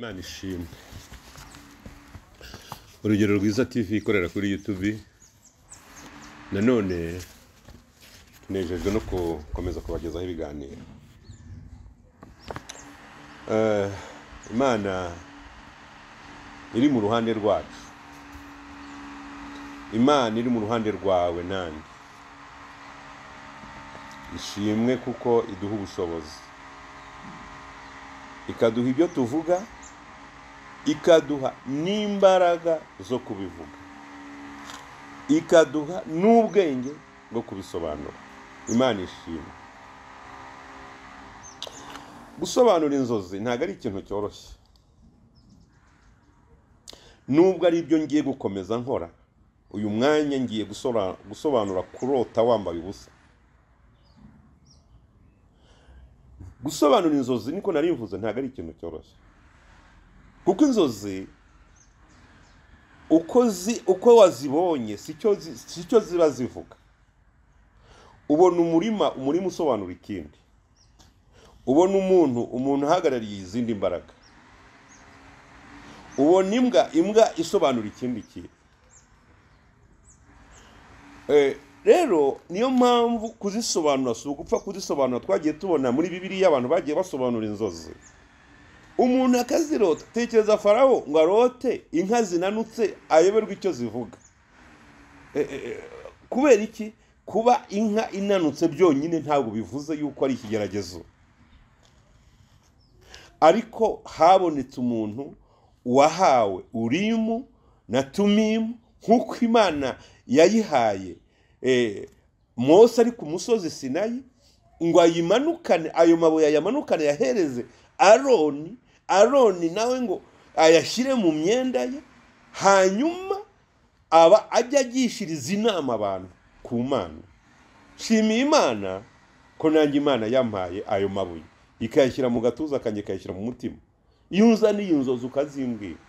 Imana ishimwe. Urugero Rwiza TV ikorera kuri YouTube, nanone tunejejwe no gukomeza kubagezaho ibiganiro. Imana iri mu ruhande rwacu, Imana iri mu ruhande rwawe nanjye, ishimwe kuko iduha ubushobozi, ikaduha ibyo tuvuga, ikaduha n'imbaraga zo kubivuga, ikaduha n'ubwenge bwo kubisobanura. Imana ishimwe. Gusobanura inzozi ntabwo ari ikintu cyoroshye, nubwo ari ibyo ngiye gukomeza nkora. Uyu mwanya ngiye gusobanura kurota wambaye ubusa. Gusobanura inzozi niko nari mvuze, ntabwo ari ikintu cyoroshye, kuko inzozi uko wazibonye sicyo ziba zivuga. Ubona umurima, umurima usobanura ikindi. Ubona umuntu uhagarariye izindi mbaraga. Ubona imbwa, imbwa isobanura ikindi kintu. Rero niyo mpamvu kuzisobanura si ugupfa kuzisobanura. Twagiye tubona muri Bibiliya abantu bagiye basobanura inzozi, umuntu akazirota. Tekereza Farawo ngo arote inka zinanutse ayoberwa icyo zivuga. Kubera iki? Kuba inka inanutse byonyine ntabwo bivuze yuko ari ikigeragezo, ariko habonetse umuntu wahawe Urimu na Tumimu nk'uko Imana yayihaye Mose ari ku musozi Sinayi, ngo ayimanukane, ayo mabuye ayamanukane yahereze Aroni, Aroni nawe ngo ayashyire mu myenda ye, hanyuma aba ajya agishiriza inama abantu ku Mana. Nshimiye Imana ko nanjye Imana yampaye ayo mabuye, ikayashyira mu gatuza kanjye, ikayashyira mu mutima. Iyo unzaniye inzozi ukazimbwira,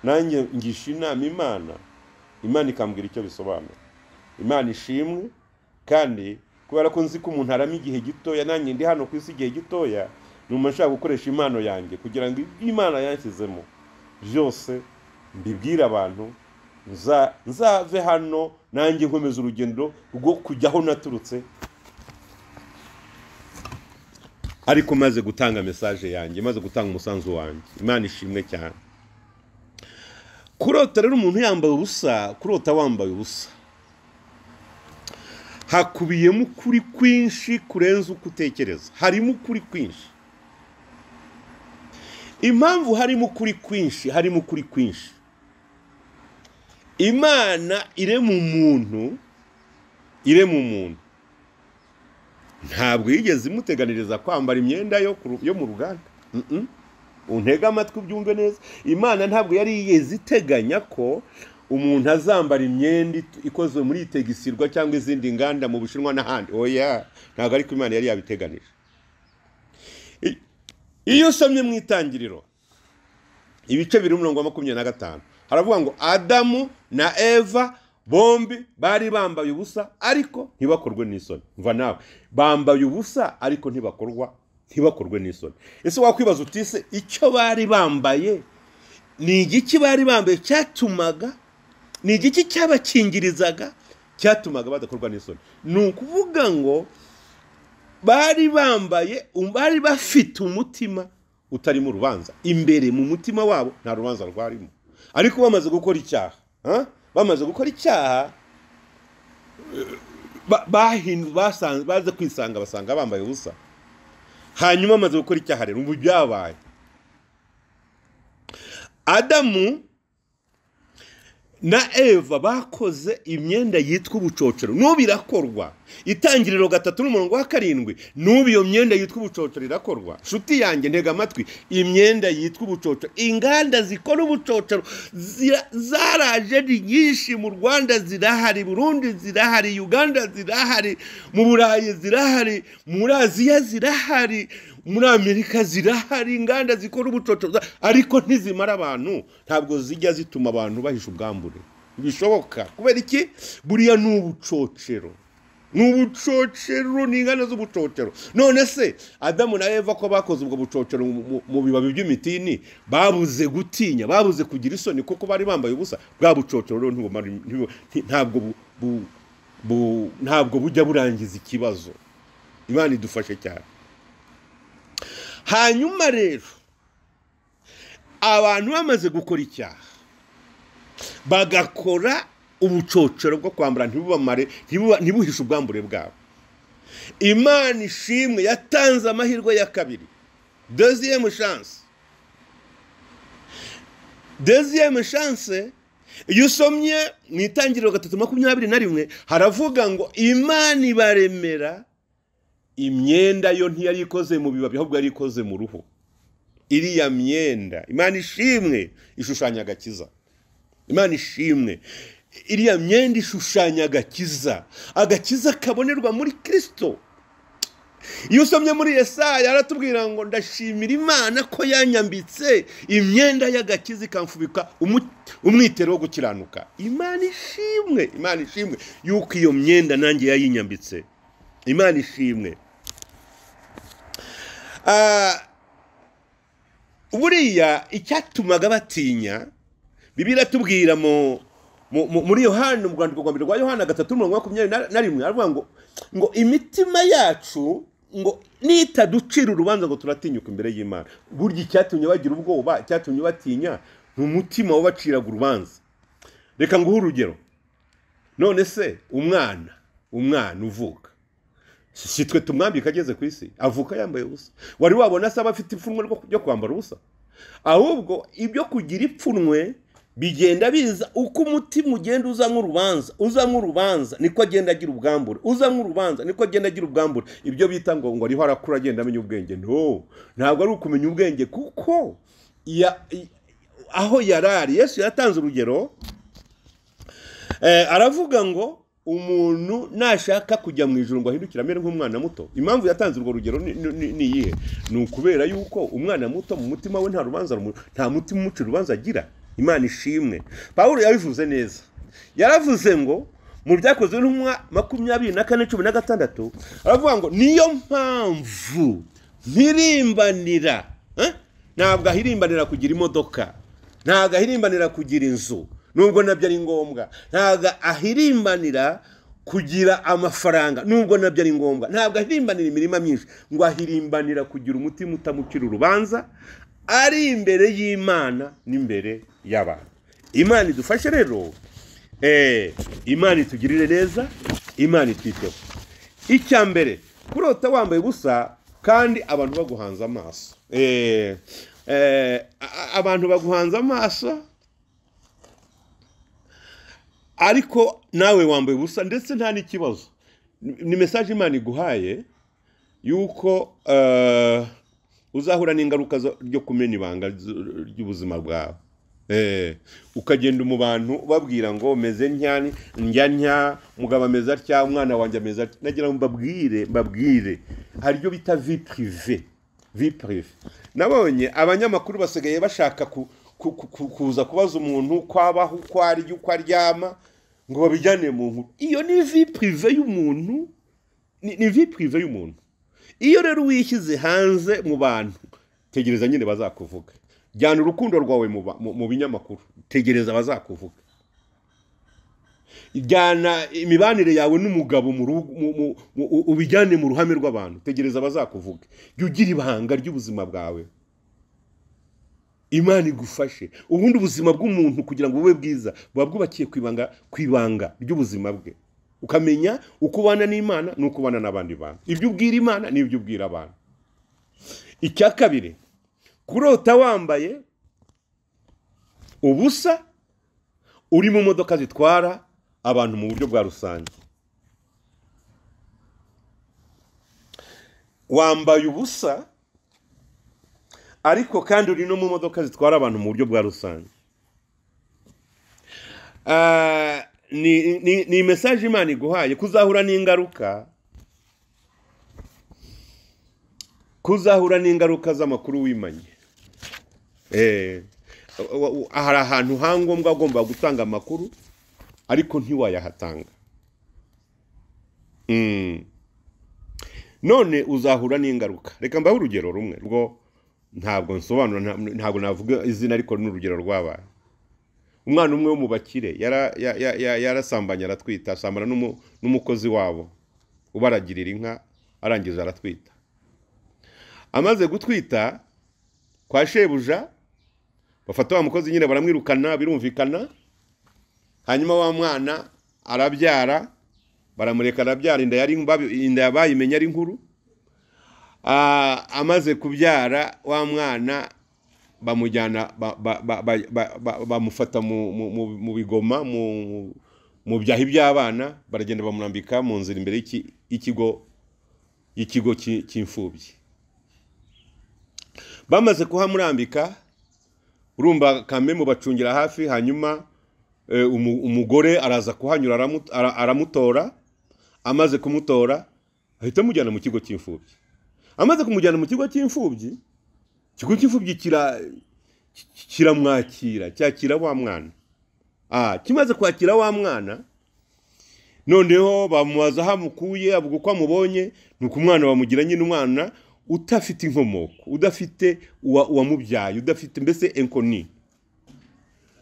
nanjye ngisha inama Imana, Imana ikambwira icyo bisobanura. Imana ishimwe. Kandi kubera ko nzi ko umuntu arama igihe gitoya, nanjye ndi hano ku isi igihe gitoya, numva nshaka gukoresha impano yanjye kugira ngo ibyo Imana yanshyizemo byose mbibwire abantu, nzave hano nanjye nkomeza urugendo rwo kujya aho naturutse, ariko maze gutanga message yanjye, maze gutanga umusanzu wanjye. Imana ishimwe cyane. Kurota rero umuntu yambaye ubusa, kurota wambaye ubusa, hakubiyemo ukuri kwinshi kurenza uko utekereza. Harimo ukuri kwinshi. Impamvu harimo ukuri kwinshi, harimo ukuri kwinshi. Imana irema umuntu, irema umuntu, ntabwo yigeze imuteganiriza kwambara imyenda yo mu ruganda. Untega amatwi ubyumve neza. Imana ntabwo yari yigeze iteganya ko umuntu azambara imyenda ikozwe muri tegisirwa cyangwa izindi nganda mu Bushinwa n'ahandi. Oya, ntabwo ariko Imana yari yabiteganije. Iyo usomye mu Itangiriro ibice 2:25 haravuga ngo Adamu na Eva bombi bari bambaye ubusa ariko ntibakorwe n'isoni. Mva nawe, bambaye ubusa ariko ntibakorwe n'isoni. Ese wakwibaza uti se icyo bari bambaye ni igiki? Bari bambaye cyatumaga, ni igiki cyabakingirizaga cyatumaga badakorwa n'isoni? Ni ukuvuga ngo bari bambaye, bari bafite umutima utarimo urubanza. Imbere mu mutima wabo nta rubanza rwarimo, ariko bamaze gukora icyaha, bamaze gukora icyaha baze kwisanga basanga bambaye ubusa. Hanyuma bamaze gukora icyaha rero ubu byabaye, Adamu na Eva bakoze imyenda yitwa ubucocero. N'ubu irakorwa. Itangiriro 3:7, n'ubu iyo myenda yitwa ubucocero irakorwa. Nshuti yanjye ntega amatwi, imyenda yitwa ubucocero, inganda zikora ubucocero zaraje ni nyinshi. Mu Rwanda zirahari, Burundi zirahari, Uganda zirahari, mu Burayi zirahari, muri Aziya zirahari, muri Amerika zirahari, inganda zikora ubucocero, ariko ntizimara abantu, ntabwo zijya zituma abantu bahisha ubwambure. Bishoboka kubera iki? Buriya ni ubucocero. Ni ubucocero, ni ingana z'ubucocero. None se Adamu na Eva ko bakoze ubwo bucocero mu bibabi by'imitini, babuze gutinya, babuze kugira isoni kuko bari bambaye ubusa? Bwa bucocero rero ntabwo bujya burangiza ikibazo. Imana idufashe cyane. Hanyuma rero abantu bamaze gukora icyaha, bagakora ubucocero bwo kwambara ntibubamare, ntibuhishe ubwambure bwabo. Imana ishimwe yatanze amahirwe ya kabiri, deuxième chance. Deuxième chance, iyo usomye mu Itangiriro 3:21 haravuga ngo Imana ibaremera imyenda, yo ntiyari ikoze mu bibabi, ahubwo yari ikoze mu ruhu. Iriya myenda, Imana ishimwe, ishushanya agakiza. Imana ishimwe, iriya myenda ishushanya agakiza, agakiza kabonerwa muri Kristo. Iyo usomye muri Yesaya aratubwira ngo ndashimira Imana ko yanyambitse imyenda y'agakiza ikamfubika umwitero wo gukiranuka. Imana ishimwe, Imana ishimwe yuko iyo myenda nanjye yayinyambitse. Imana ishimwe. Buriya icyatumaga batinya, Bibiliya iratubwira muri Yohana, mu rwandiko rwa mbere rwa Yohana 3:21, aravuga ngo imitima yacu ngo nitaducira urubanza ngo turatinyuka imbere y'Imana. Burya icyatumye bagira ubwoba, icyatumye batinya, ni umutima wabaciraga urubanza. Reka nguhe urugero. None se umwana uvuka, si twe tumwambika ageze ku isi? Avuka yambaye ubusa. Wari wabona se aba afite ipfunwe ryo kwambara ubusa? Ahubwo ibyo kugira ipfunwe bigenda biza uko umutima ugenda uza nk'urubanza, uza nk'urubanza niko agenda agira ubwambure, uza nk'urubanza niko agenda agira ubwambure. Ibyo bita ngo ariho arakura agenda amenya ubwenge. No, ntabwo ari ukumenya ubwenge, kuko aho yarari. Yesu yatanze urugero, aravuga ngo umuntu nashaka kujya mu ijuru ngo ahindukire amere nk'umwana muto. Impamvu yatanze urwo rugero ni iyihe? Ni ukubera yuko umwana muto mu mutima we nta rubanza, nta mutima umucira urubanza agira. Imana ishimwe. Pawulo yabivuze neza, yaravuze ngo mu Byakozwe n'Intumwa 24:16, aravuga ngo niyo mpamvu mpirimbanira. Ntabwo ahirimbanira kugira imodoka, ntabwo ahirimbanira kugira inzu, nubwo nabyo ari ngombwa, ntabwo ahirimbanira kugira amafaranga, nubwo nabyo ari ngombwa, ntabwo ahirimbanira imirima myinshi, ngo ahirimbanira kugira umutima utamucira urubanza, ari imbere y'Imana n'imbere y'abantu. Imana idufashe rero, Imana itugirire neza, Imana itwiteho. Icya mbere, kurota wambaye ubusa kandi abantu baguhanze amaso. Abantu baguhanze amaso, ariko nawe wambaye ubusa, ndetse nta n'ikibazo. Ni message Imana iguhaye yuko uzahura n'ingaruka ryo kumena ibanga ry'ubuzima bwawe. Ukagenda mu bantu babwira ngo meze ntya, njya ntya, mugabo ameze atya, umwana wanjye ameze atya. Nagira ngo mbabwire hari ibyo bita vie privée. Vie privée. Nabonye abanyamakuru basigaye bashaka kuza kubaza umuntu uko abaho, uko arya, uko aryama, ngo babijyane mu nkuru. Iyo ni vie privée y'umuntu, ni vie privée y'umuntu. Iyo rero wishyize hanze mu bantu, tegereza nyine bazakuvuga. Jyana urukundo rwawe mu binyamakuru, tegereza bazakuvuga. Jyana imibanire yawe n'umugabo ubijyane mu ruhame rw'abantu, tegereza bazakuvuga. Jya ugira ibanga ry'ubuzima bwawe. Imana igufashe. Ubundi ubuzima bw'umuntu kugira ngo bube bwiza, buba bwubakiye ku ibanga ry'ubuzima bwe. Ukamenya uko ubana n'Imana n'uko ubana n'abandi bantu. Ibyo ubwira Imana n'ibyo ubwira abantu. Icya kabiri, kurota wambaye ubusa uri mu modoka zitwara abantu mu buryo bwa rusange. Wambaye ubusa ariko kandi uri no mu modoka zitwara abantu mu buryo bwa rusange. Ni message Imana iguhaye kuzahura n'ingaruka, kuzahura n'ingaruka z'amakuru wimanye. Hari ahantu hangombwa agomba gutanga amakuru ariko ntiwayahatanga. None uzahura n'ingaruka. Reka mbahe urugero rumwe rwo, ntabwo nsobanura, ntabwo navuga izina, ariko ni urugero rwabaye. Umwana umwe wo mu bakire yarasambanye aratwita, asambana n'umukozi wabo ubaragirira inka, arangiza aratwita. Amaze gutwita kwa shebuja bafata wa mukozi nyine baramwirukana, birumvikana. Hanyuma wa mwana arabyara, baramureka arabyara, inda yabayimenya ari nkuru. Amaze kubyara wa mwana bamujyana, bamufata mu bigoma, mu byahi by'abana, baragenda bamurambika mu nzira imbere y'ikigo cy'imfubyi. Bamaze kuhamurambika, urumva kame mubacungira hafi. Hanyuma umugore araza kuhanyura, aramutora. Amaze kumutora ahita amujyana mu kigo cy'imfubyi. Amaze kumujyana mu kigo cy'imfubyi, ikigo cy'imfubyi kiramwakira, cyakira wa mwana. Kimaze kwakira wa mwana, noneho bamubaza aho amukuye, avuga uko amubonye. Nuko umwana bamugira nyine umwana udafite inkomoko, udafite uwamubyaye, udafite mbese enkoni.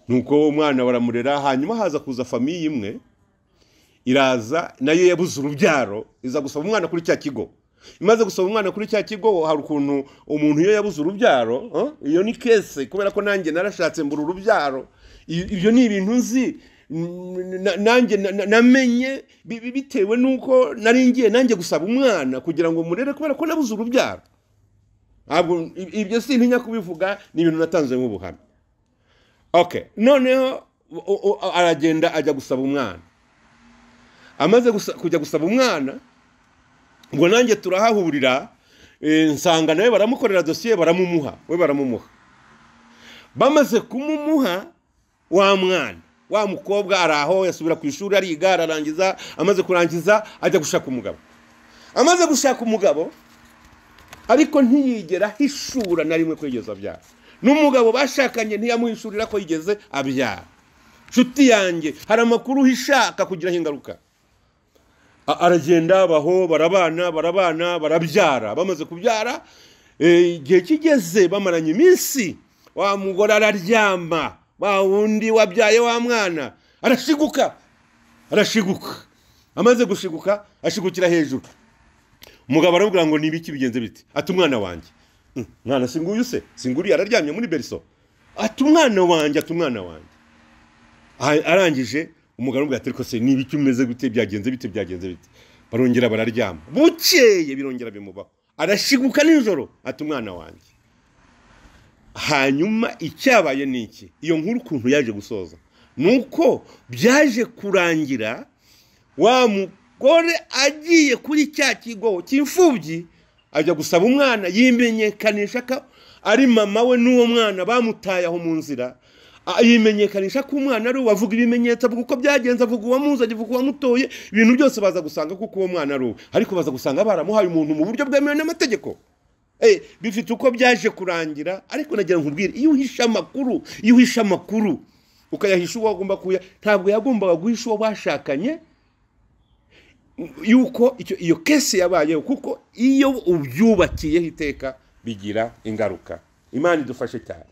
Nuko umwana baramurera. Hanyuma haza kuza famille imwe iraza, nayo yabuze urubyaro, iza gusaba umwana kuri cya kigo. Imaze gusaba umwana kuri cya kigo, hari ukuntu umuntu iyo yabuze urubyaro, iyo ni case, kubera ko nanjye narashatse mbura urubyaro, ibyo ni ibintu nzi nanjye namenye bitewe nuko nari ngiye nanjye gusaba umwana kugira ngo murere, kubera ko nabuze urubyaro. Ntabwo ibyo sintinya kubivuga, ni ibintu natanze nk'ubuhamya. Okay, noneho aragenda ajya gusaba umwana. Amaze kujya gusaba umwana, ngo nanjye turahahurira, nsanga nawe baramukorera dosiye, baramumuha, we baramumuha. Bamaze kumumuha wa mwana, wa mukobwa araho yasubira ku ishuri, ariga, ararangiza. Amaze kurangiza ajya gushaka umugabo. Amaze gushaka umugabo, ariko ntiyigera hishura na rimwe ko yigeze abyara. N'umugabo bashakanye ntiyamuhishurira ko yigeze abyara. Nshuti yanjye, hari amakuru uhishaka kugiraho ingaruka. Aragenda baho, barabana, barabana, barabyara. Bamaze kubyara, igihe kigeze bamaranye iminsi, wa mugore araryama, wa wundi wabyaye wa mwana arashiguka, arashiguka. Amaze gushiguka ashigukira hejuru. Umugabo aramubwira ngo nibiki bigenze bite? Ati umwana wanjye. Mwana singuyu se, singuri araryamye muri berceau. Ati umwana wanjye, ati umwana wanjye. Arangije umugabo aramubwira ati ariko se nibiki umeze gute, byagenze bite, byagenze bite? Barongera bararyama. Bukeye birongera bimubaho, arashiguka nijoro, ati umwana wanjye. Hanyuma icyabaye ni iki? Iyo nkuru ukuntu yaje gusoza nuko byaje kurangira wa mugore agiye kuri cya kigo cy'imfubyi, ajya gusaba umwana, yimenyekanisha ko ari mama we n'uwo mwana bamutaye aho mu nzira. Yimenyekanisha ko umwana ari uwo, avuga ibimenyetso, avuga uko byagenze, avuga uwamuzanye, avuga uwamutoye, ibintu byose baza gusanga kuko uwo mwana ari uwe. Ariko baza gusanga baramuhaye umuntu mu buryo bwemewe n'amategeko. Bifite uko byaje kurangira. Ariko nagira nkubwire, iyo uhisha amakuru, iyo uhisha amakuru ukayahisha uwo agomba kuya, ntabwo yagombaga guhisha uwo bashakanye yuko iyo case yabayeho, kuko iyo ubyubakiyeho iteka bigira ingaruka. Imana idufashe cyane.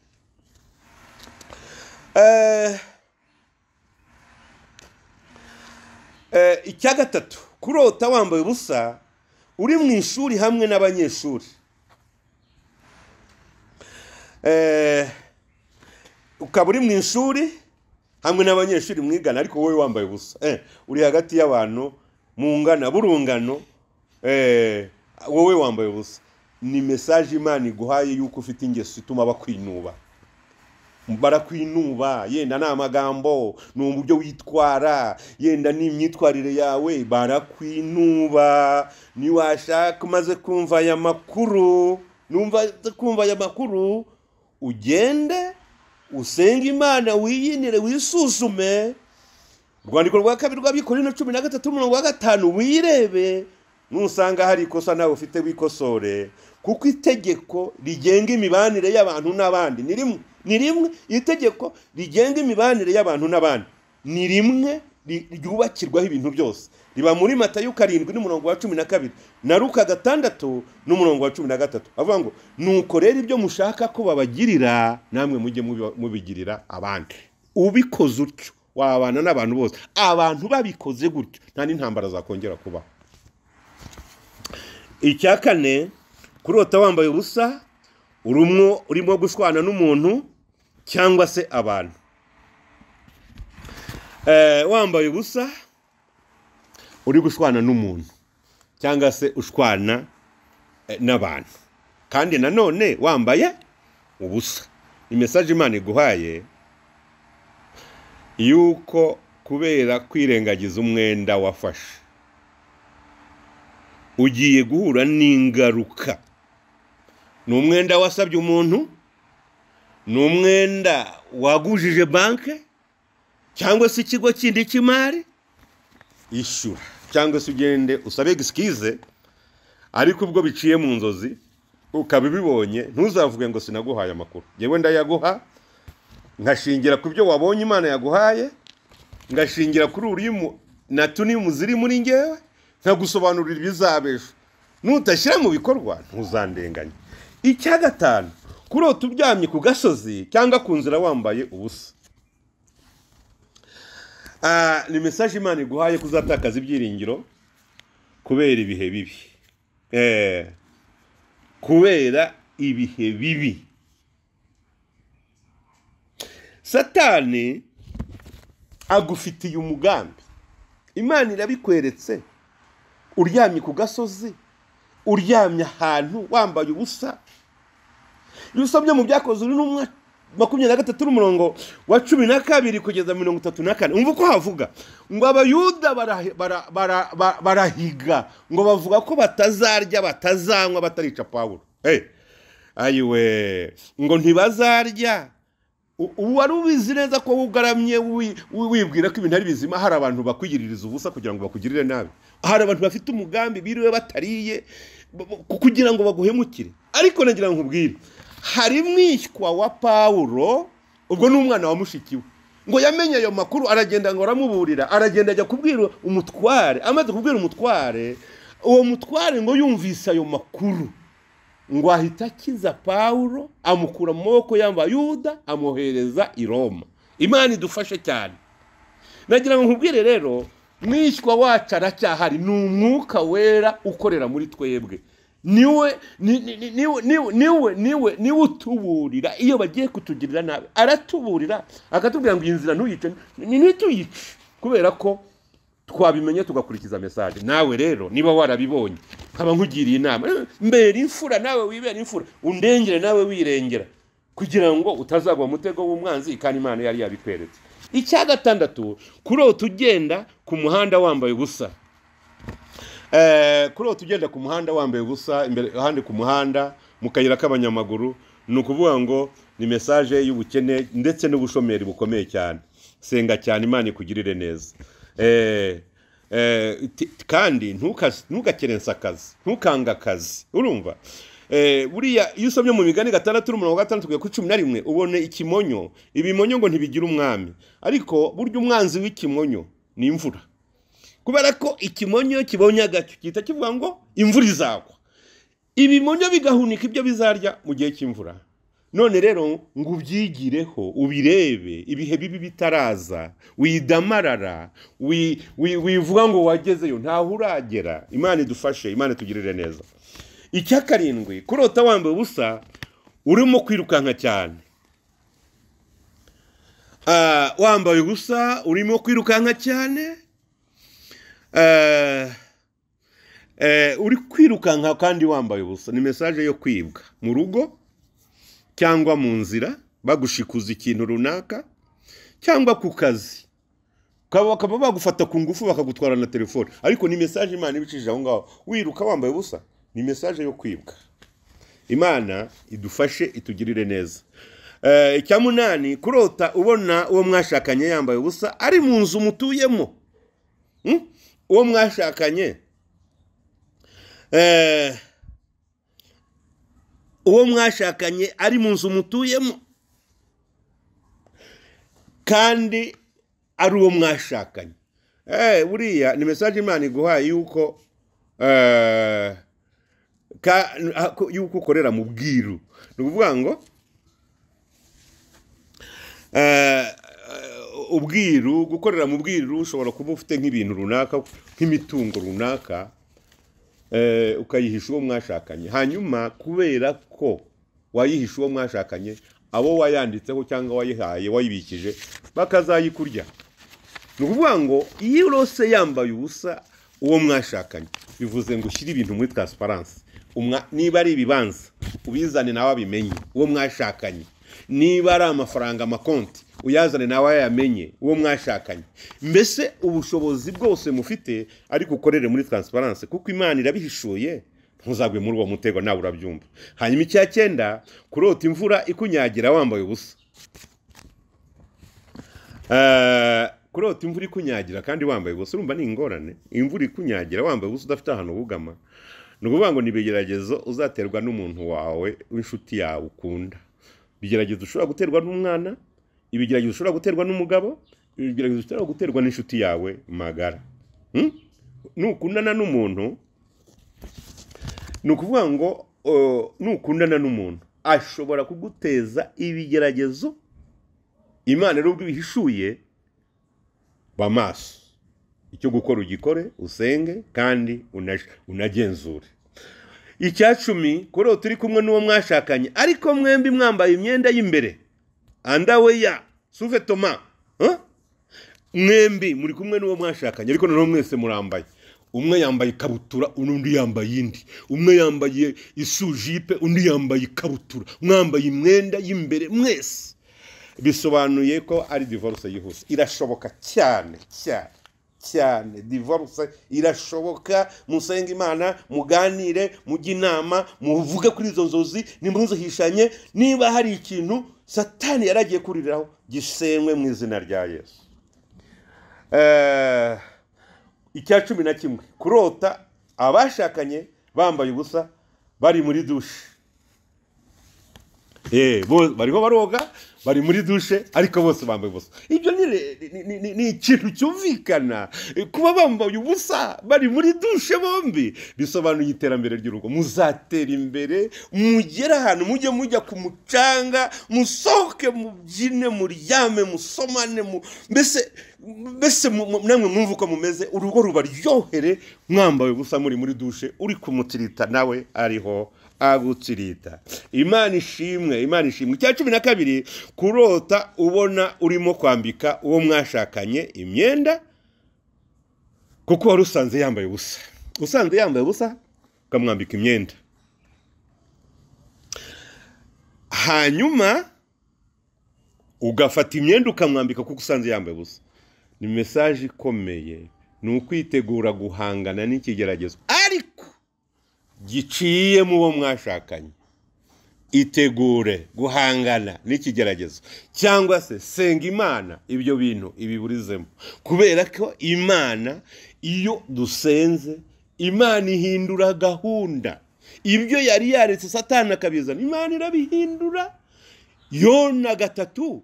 Icya gatatu, kurota wambaye ubusa uri mu ishuri hamwe n'abanyeshuri. Ukaba uri mu ishuri hamwe n'abanyeshuri mwigana, ariko wowe wambaye ubusa, uri hagati y'abantu mungana burungano, wowe wambaye ubusa. Ni message Imana iguhaye yuko ufite ingeso ituma bakwinuba. Barakwinuba, yenda ni amagambo, ni uburyo witwara, yenda ni imyitwarire yawe, barakwinuba. Niwashaka umaze kumva aya makuru, numva kumva aya makuru, ugende usenge Imana, wiyinire, wisuzume. Urwandiko rwa kabiri rw'Abakorinto 13:5, wirebe, nusanga hari ikosa nawe ufite wikosore, kuko itegeko rigenga imibanire y'abantu n'abandi ni rimwe, ni rimwe. Itegeko rigenga imibanire y'abantu n'abandi ni rimwe, ryubakirwaho ibintu byose, Riba muri Matayo 7 n'umurongo wa 12 na Luka 6 n'umurongo wa 13. Avuga ngo nuko rero ibyo mushaka ko babagirira namwe mujye mubigirira abandi. Ubikoze utyo wabana n'abantu bose. Abantu babikoze gutyo nta n'intambara zakongera kubaho. Icya kane, kurota wambaye ubusa urumwo urimo gushwana n'umuntu cyangwa se abantu. Wambaye ubusa uri gushwana n'umuntu cyangwa se ushwana n'abantu, kandi nanone wambaye ubusa. Ni message Imana iguhaye yuko kubera kwirengagiza umwenda wafashe ugiye guhura n'ingaruka. Ni umwenda wasabye umuntu, ni umwenda wagujije banke cyangwa se ikigo kindi cy'imari, ishyura cyangwa se ugende usabe excuse. Ariko ubwo biciye mu nzozi ukaba ubibonye, ntuzavuge ngo sinaguhaye amakuru. Yewe ndayaguha ngashingira ku byo wabonye Imana yaguhaye, ngashingira kuri urimu na tunimu ziri muri ngewe, nkagusobanurira ibizabejo. Nutashyira mu bikorwa ntuzandenganye. Icya gatanu, kurota uryamye ku gasozi cyangwa ku nzira wambaye ubusa. Ni message Imana iguhaye kuzatakaza ibyiringiro kubera ibihe bibi. Kubera ibihe bibi. Satani agufitiye umugambi. Imana irabikweretse. Uryamye ku gasozi, uryamye ahantu wambaye ubusa. Iyo usomye mu Byakozwe n'umwa 23 umurongo wa 12 kugeza 34, umva uko havuga ngo Abayuda barahiga ngo bavuga ko batazarya batazanywa batarica Pawulo. Ayiwe, ngo ntibazarya. Wari ubizi neza ko ugaramye wibwira ko ibintu ari bizima, hari abantu bakwigiririza ubusa kugira ngo bakugirire nabi. Hari abantu bafite umugambi biriwe batariye kugira ngo baguhemukire. Ariko nagira nkubwire, hari mwishywa wa Pawulo, ubwo ni umwana wa mushikiwe, ngo yamenye ayo makuru aragenda ngo aramuburira, aragenda ajya kubwira umutware. Amaze kubwira umutware, uwo mutware ngo yumvise ayo makuru ngo ahita akiza Pawulo, amukura mu maboko y'Abayuda amwohereza i Roma. Imana idufashe cyane. Nagira ngo nkubwire rero, mwishywa wacu aracyahari, ni umwuka wera ukorera muri twebwe. Niwe niwe niwe utuburira iyo bagiye kutugirira nabi. Aratuburira akatubwira ngo iyi nzira ntuyice, ntituyice, kubera ko twabimenye tugakurikiza message. Nawe rero niba warabibonye, nkaba nkugiriye inama, mbere imfura nawe wibera imfura, undengere nawe wirengera, kugira ngo utazagwa mutego w'umwanzi kandi Imana yari yabikweretse. Icya gatandatu, kurota ugenda ku muhanda wambaye ubusa. Kurota ugenda ku muhanda wambaye ubusa, imbere ahandi ku muhanda mu kayira k'abanyamaguru, ni ukuvuga ngo ni message y'ubukene ndetse n'ubushomeri bukomeye cyane. Senga cyane Imana ikugirire neza. Kandi ntugakerensa akazi, ntukanga akazi. Urumva buriya iyo usomye mu Migani 6 umurongo wa 6 kugera ku 11 ubone ikimonyo. Ibimonyo ngo ntibigira umwami, ariko burya umwanzi w'ikimonyo ni imvura. Kubera ko ikimonyo kibonye agacu gihita kivuga ngo imvura izagwa, ibimonyo bigahunika ibyo bizarya mu gihe cy'imvura. None rero ngo ubyigireho, ubirebe ibihe bibi bitaraza, widamarara, wivuga ngo wagezeyo, ntaho uragera. Imana idufashe, Imana itugirire neza. Icya karindwi, kurota wambaye ubusa urimo kwirukanka cyane. Wambaye ubusa urimo kwirukanka cyane, uri kwirukanka kandi wambaye ubusa. Ni message yo kwibwa mu rugo cyangwa mu nzira, bagushikuza ikintu runaka, cyangwa ku kazi bakaba bagufata ku ngufu bakagutwara na telefone. Ariko ni message Imana ibicishije aho ngaho, wiruka wambaye ubusa, ni message yo kwibwa. Imana idufashe itugirire neza. Icya munani, kurota ubona uwo mwashakanye yambaye ubusa ari mu nzu mutuyemo. Uwo mwashakanye uwo mwashakanye ari mu nzu mutuyemo kandi ari uwo mwashakanye. Buriya ni message Imana iguhaye yuko yuko ukorera mu bwiru. Ni ukuvuga ngo ubwiru, gukorera mu bwiru, ushobora kuba ufite nk'ibintu runaka, nk'imitungo runaka, ukayihisha uwo mwashakanye. Hanyuma kubera ko wayihisha uwo mwashakanye, abo wayanditseho cyangwa wayihaye, wayibikije, bakazayikurya. Ni ukuvuga ngo iyo urose yambaye ubusa uwo mwashakanye, bivuze ngo ushyire ibintu muri transparence. Niba ari ibibanza, ubizane nawe abimenye uwo mwashakanye. Niba ari amafaranga, amakonti, uyazane nawe ayamenye uwo mwashakanye. Mbese ubushobozi bwose mufite, ariko ukorere muri transparence, kuko Imana irabihishuye, ntuzagwe muri uwo mutego, nawe urabyumva. Hanyuma icya cyenda, kurota imvura ikunyagira wambaye ubusa. Kurota imvura ikunyagira kandi wambaye ubusa, urumva ni ingorane. Imvura ikunyagira wambaye ubusa, udafite ahantu wugama, ni ukuvuga ngo ni ibigeragezo uzaterwa n'umuntu wawe w'inshuti yawe ukunda, ibigeragezo ushobora guterwa n'umwana, ibigeragezo ushobora guterwa n'umugabo, ibigeragezo ushobora guterwa n'inshuti yawe magara. Nukundana n'umuntu, ni ukuvuga ngo nukundana n'umuntu ashobora kuguteza ibigeragezo. Imana rero ubwo ibihishuye, ba maso, icyo gukora ugikore, usenge kandi unagenzure. Icya 10, kurota uri kumwe n'uwo mwashakanye ariko mwembi mwambaye imyenda y'imbere, underwear, sous-vêtements, hein? Mwembi muri kumwe n'uwo mwashakanye, ariko noneho mwese murambaye. Umwe yambaye ikabutura, undi yambaye indi. Umwe yambaye isujipe, undi yambaye ikabutura. Mwambaye imyenda y'imbere mwese. Bisobanuye ko ari divorce yihuse. Irashoboka cyane cyane cyane, divorce irashoboka. Musenge Imana, muganire, mujye inama, muvuge kuri izo nzozi, nimuzihishanye. Niba hari ikintu Satani yaragiye kuriraho, gisenywe mu izina rya Yesu. Icya 11, kurota abashakanye bambaye ubusa bari muri douche. Bariho baroga, bari muri douche, ariko bose bambaye ubusa. Ibyo ni ikintu cyumvikana. Kuba bambaye ubusa bari muri douche bombi bisobanuye iterambere ry'urugo. Muzatera imbere, mugere ahantu, mujye mujya ku mucanga, musohoke, mubyine, muryame, musomane, mbese namwe mwumve uko mumeze, urugo rubaryohere mwambaye ubusa muri muri douche, uri kumutirita nawe ariho agutsirita. Imana ishimwe, Imana ishimwe. Icya 12, kurota ubona urimo kwambika uwo mwashakanye imyenda, kuko wari usanze yambaye ubusa. Usanze yambaye ubusa ukamwambika imyenda, hanyuma ugafata imyenda ukamwambika kuko usanze yambaye ubusa. Ni message ikomeye, ni ukwitegura guhangana n'ikigeragezo ariko giciye mu bo mwashakanye. Itegure guhangana n'ikigeragezo, cyangwa se senga Imana ibyo bintu ibiburizemo, kubera ko Imana iyo dusenze, Imana ihindura gahunda. Ibyo yari yaretse Satani akabizana, Imana irabihindura. Yona 3:10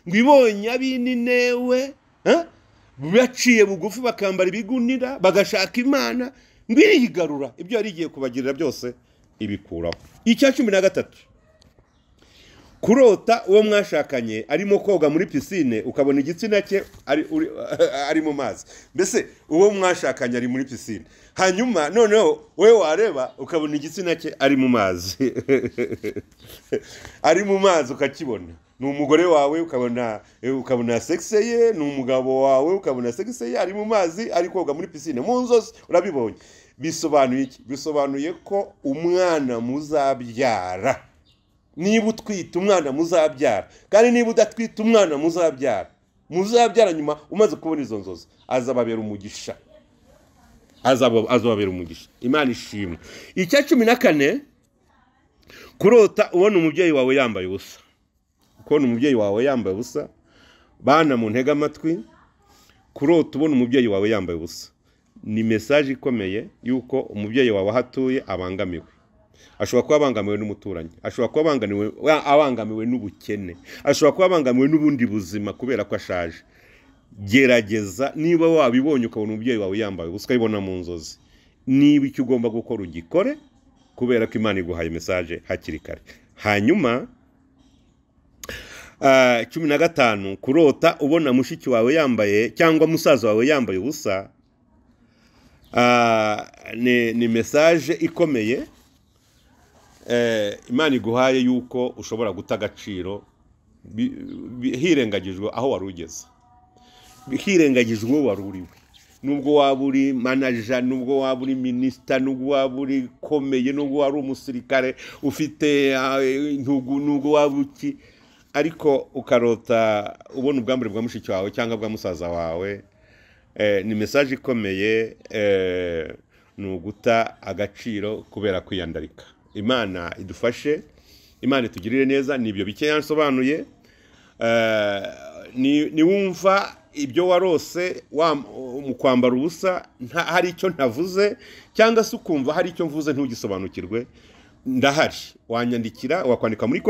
ngo ibonye ab'Ininewe baciye bugufi bakambara ibigunira bagashaka Imana, ngo irigarura ibyo yari igiye kubagirira byose ibikuraho. Icya 13, kurota uwo mwashakanye arimo koga muri piscine, ukabona igitsina cye ari mu mazi. Mbese uwo mwashakanye ari muri piscine, hanyuma noneho wewe wareba ukabona igitsina cye ari mu mazi ari mu mazi, ukakibona. Ni umugore wawe ukabona sexe ye, ni umugabo wawe ukabona sexe ye ari mu mazi, ari koga muri piscine mu nzozi, urabibonye. Bisobanuye iki? Bisobanuye ko umwana muzabyara, niba utwite umwana muzabyara, kandi niba udatwite umwana muzabyara, muzabyara nyuma umaze kubona izo nzozi, azababera umugisha, azababera umugisha. Imana ishimwe. Icya 14, kurota ubona umubyeyi wawe yambaye ubusa. Kubona umubyeyi wawe yambaye ubusa, bana mu ntega amatwi, kurota ubona umubyeyi wawe yambaye ubusa ni message ikomeye yuko umubyeyi wawe aho atuye abangamiwe. Ashobora kuba abangamiwe n'umuturanyi, ashobora kuba abangamiwe n'ubukene, ashobora kuba abangamiwe n'ubundi buzima kubera ko ashaje. Gerageza, niba wabibonye ukabona umubyeyi wawe yambaye ubusa, ukabibona mu nzozi, niba icyo ugomba gukora ugikore, kubera ko Imana iguhaye message hakiri kare. Hanyuma 15, kurota ubona mushiki wawe yambaye cyangwa musaza wawe yambaye ubusa, ni message ikomeye Imana iguhaye yuko ushobora guta agaciro hirengagijwe aho wari ugeze, hirengagijwe uwo wari uriwe. Nubwo waba uri manager, nubwo waba uri minisita, nubwo waba uri komeye, nubwo wari umusirikare ufite intugu, nubwo waba uki, ariko ukarota ubona ubwambure bwa mushiki wawe cyangwa bwa musaza wawe, ni message ikomeye, ni uguta agaciro kubera kwiyandarika. Imana idufashe, Imana itugirire neza. Ni ibyo bikeya nsobanuye. Niwumva ibyo warose mu kwambara ubusa hari icyo ntavuze, cyangwa se ukumva hari icyo mvuze ntugisobanukirwe, ndahari, wanyandikira, wakwandika muri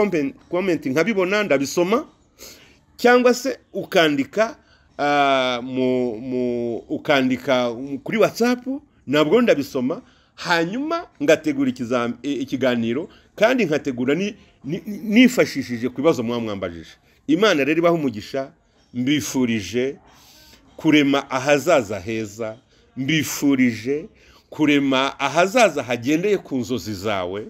comment nkabibona, ndabisoma, cyangwa se ukandika ukandika kuri WhatsApp, nabwo ndabisoma, hanyuma ngategura ikiganiro, kandi nkategura nifashishije ku bibazo muba mwambajije. Imana rero ibahe umugisha. Mbifurije kurema ahazaza heza, mbifurije kurema ahazaza hagendeye ku nzozi zawe.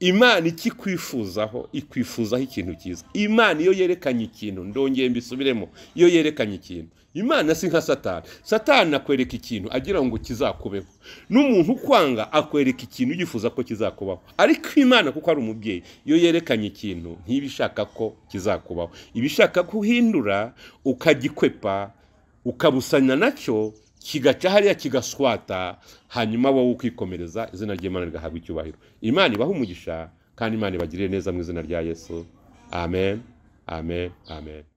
Imana ikikwifuzaho, ikwifuzaho ikintu cyiza. Imana iyo yerekanye ikintu, ndongeye mbisubiremo, iyo yerekanye ikintu, Imana si nka Satani. Satani akwereka ikintu agira ngo kizakubeho, n'umuntu ukwanga akwereka ikintu yifuza ko kizakubaho. Ariko Imana, kuko ari umubyeyi, iyo yerekanye ikintu ntiba ishaka ko kizakubaho, iba ishaka ko uhindura, ukagikwepa, ukabusanya nacyo, kigaca hariya kigaswata, hanyuma wowe ukikomereza. Izina ry'Imana rigahabwa icyubahiro. Imana ibahe umugisha, kandi Imana ibagirire neza mu izina rya Yesu. Amen, amen, amen.